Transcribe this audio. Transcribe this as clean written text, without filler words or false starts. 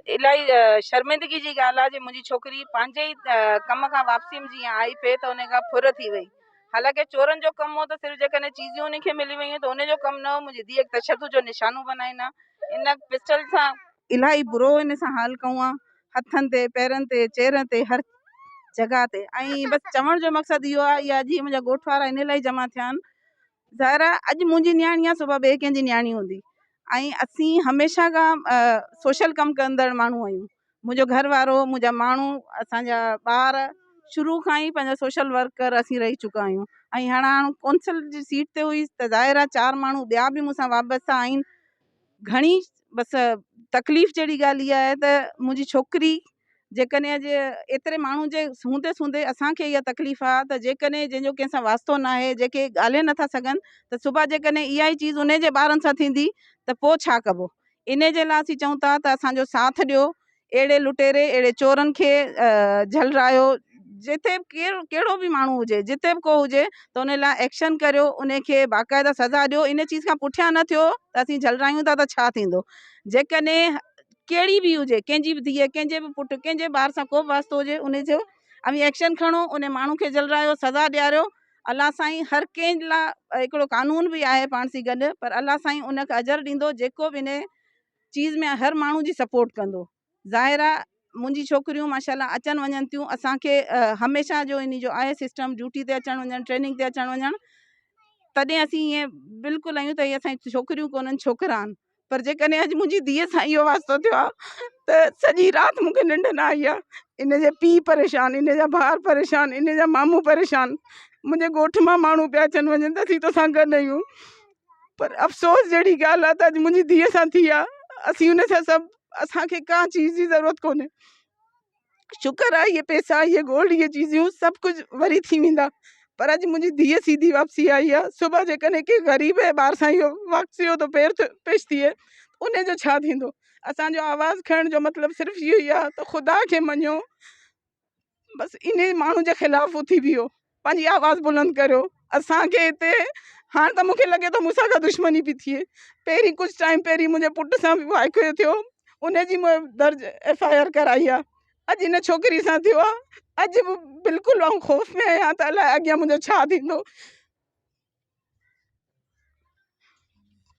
الاهي شرمندگي جي ڳالهه آهي جي منهنجي ڇوڪري پنهنجي ئي ڪم کان واپسي ۾ جيئن آئي پئي ته ان کان ڦر ٿي وئي. حالانڪه چورن جو ڪم هو ته صرف جيڪڏهن چيزيون ان کي ملي ويون ته ان جو ڪم نه هو منهنجي ڌيء کي تشدد جو نشانو بنائين ها ان پسٽل سان. الاهي برو ان سان حال ڪئون ها هٿن تي پيرن تي چهرن تي هر جڳهه تي ۽ بس چوڻ جو مقصد اهو آهي اها اڄ هي منهنجا ڳوٺ وارا ان لاء جمع ٿيا آهن ظاهر آهي اڄ منهنجي نياڻي آهي صبح ٻئي ڪنهن جي نياڻي هوندي ۽ اسين هميشه کان سوشل ڪم ڪندڙ ماڻهو آهيون منهنجو گهر وارو منهنجا ماڻهو اسانجا ٻار شروع کان ئي پنهنجا سوشل ورڪر اسين رهي چڪا آهيون ۽ هاڻ هاڻ ڪونسل جي سيٽ تي هئي ته ظاهر آهي چار ماڻهو ٻيا به مون سان وابسته آهن گهڻي بس تڪليف جهڙي ڳالهه اها آهي ته منهنجي ڇوڪري جيڪڏهن اڄ ايتري ماڻهو جي هوندي سوندي اسان کي اها تڪليف آهي ته جيڪڏهن جنهن جو ڪنهن سان واسطو نه آهي جيڪي ڳالهي نٿا سگهن ته صبح جيڪڏهن اها ئي چيز انهي جي ٻارن سان ٿيندي ته پوء ڇا ڪبو انهي جي لاء اسين چئون ٿا ته اسان جو ساٿ ڏيو اهڙي لٽيري اهڙي چورن کي جهلرايو جتي به ڪير ڪهڙو به ماڻهو هجي جتي به ڪو هجي ته ان لاء ايڪشن ڪريو ان کي باقاعده سزا ڏيو ان چيز کان پٺيان نه ٿيو ته اسين جهلرايون ٿا ته ڇا ٿيندو جيڪڏهن ڪهڙي به هجي ڪنهن جي به ڌيء ڪنهن جي به پٽ ڪنهن جي ٻار سان ڪو به واسطو هجي ان جو اوهين ايڪشن کڻو ان ماڻهو کي جهلرايو سزا ڏياريو الله سائين هر ڪنهن لاء هڪڙو قانون به آهي پاڻ سين گڏ پر الله سائين ان کي اجر ڏيندو جيڪو به ان چيز ۾ هر ماڻهو جي سپورٽ ڪندو ظاهر آ منهنجي ڇوڪريون ماشاء الله اچن وڃن ٿيون اسانکي هميشه جو انهي جو آهي سسٽم ڊيوٽي تي اچڻ وڃڻ ٽريننگ تي اچڻ وڃڻ تڏهن اسين ائين بلڪل آهيون ته اهي اسانجي ڇوڪريون ڪونهن ڇوڪرا آهن پر جيڪڏهن اڄ منهنجي ڌيء سان اهو واسطو ٿيو آهي ته سڄي رات مونکي ننڊ نه آئي آهي ان جي پيء پريشان ان جا ڀائر پريشان ان جا مامو پريشان منهنجي ڳوٺ مان ماڻهو پيا اچن وڃن ته اسين توسان گڏ آهيون پر افسوس جهڙي ڳالهه آهي ته اڄ منهنجي ڌيء سان ٿي آهي اسين ان سان سڀ اسانکي ڪا چيز جي ضرورت ڪونهي شڪر آهي اهي پئسا اهي گولڊ اهي چيزيون سڀ ڪجهه وري ٿي ويندا پر اڄ منهنجي ڌيء سيڌي واپسي آئي آهي صبح جيڪڏهن ڪنهن غريب جي ٻار سان اهو واقعو ٿو پير پيش ٿئي ان جو ڇا ٿيندو اسانجو آواز کڻڻ جو مطلب صرف اهو ئي آهي ته خدا کي مڃو بس انهي ماڻهو جي خلاف اٿي بيهو پنهنجي آواز بلند ڪريو اسانکي هتي هاڻ ته مونکي لڳي ٿو مون سان ڪا دشمني پي ٿئي پهرين ڪجهه ٽائيم پهرين منهنجي پٽ سان به واقعو ٿيو ان جي مون درج ايف I R ڪرائي آ اڄ ان ڇوڪري سان ٿيو آ اڄ به بلڪل آئون خوف ۾ آهيان ته الائي اڳيان منهنجو ڇا ٿيندو.